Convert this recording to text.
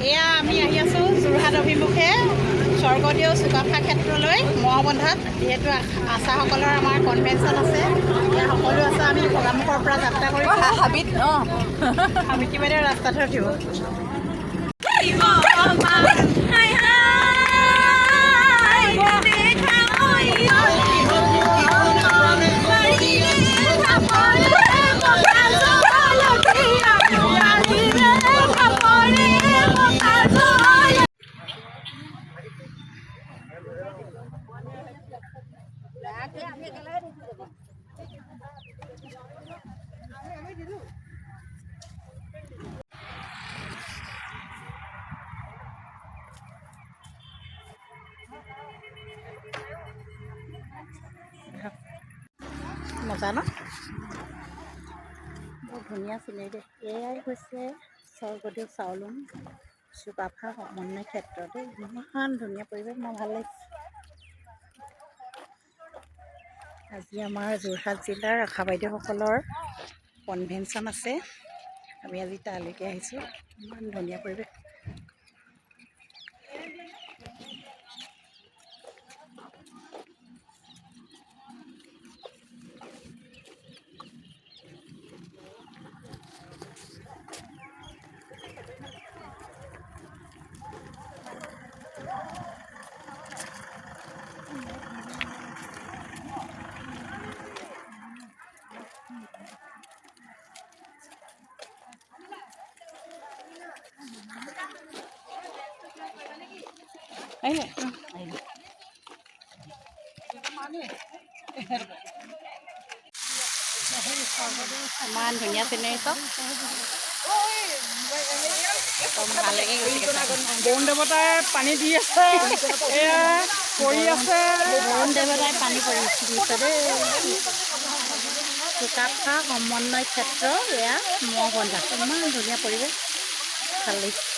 এয়া আমি আহি আছোঁ যোৰহাট অভিমুখে স্বৰ্গদেউ চুকাফা ক্ষেত্ৰলৈ মহবন্ধাত। যিহেতু আশাসকলৰ আমাৰ কনভেনশ্যন আছে, এতিয়া সকলো আছে। আমি ভগামুখৰ পৰা যাত্ৰা কৰিছোঁ। হাবিত অঁ। আমি কিবা ৰাস্তাত উঠিব। মজা ন? বৰ ধুনীয়া চিনেৰি দেই। এয়াই হৈছে স্বৰ্গদেউ চাউলুং চুকাফা সমন্বয় ক্ষেত্ৰ দেই। ইমান ধুনীয়া পৰিৱেশ, মোৰ ভাল লাগিছে। আজি আমাৰ যোৰহাট জিলাৰ আশা বাইদেউসকলৰ কনভেনশ্যন আছে। আমি আজি তালৈকে আহিছোঁ। ইমান ধুনীয়া পৰিৱেশ। আহিলে আহিলে। ইমান ধুনীয়া চিনেৰি চব। একদম ভাল লাগি গৈছে। বৰুণ দেৱতাই পানী দি আছে, এয়া পৰি আছে। বৰুণ দেৱতাই পানী পৰি দিছে দেই। চুকাফা সমন্বয় ক্ষেত্ৰ এয়া মহবন্ধা। ইমান ধুনীয়া পৰিৱেশ, ভাল লাগিছে।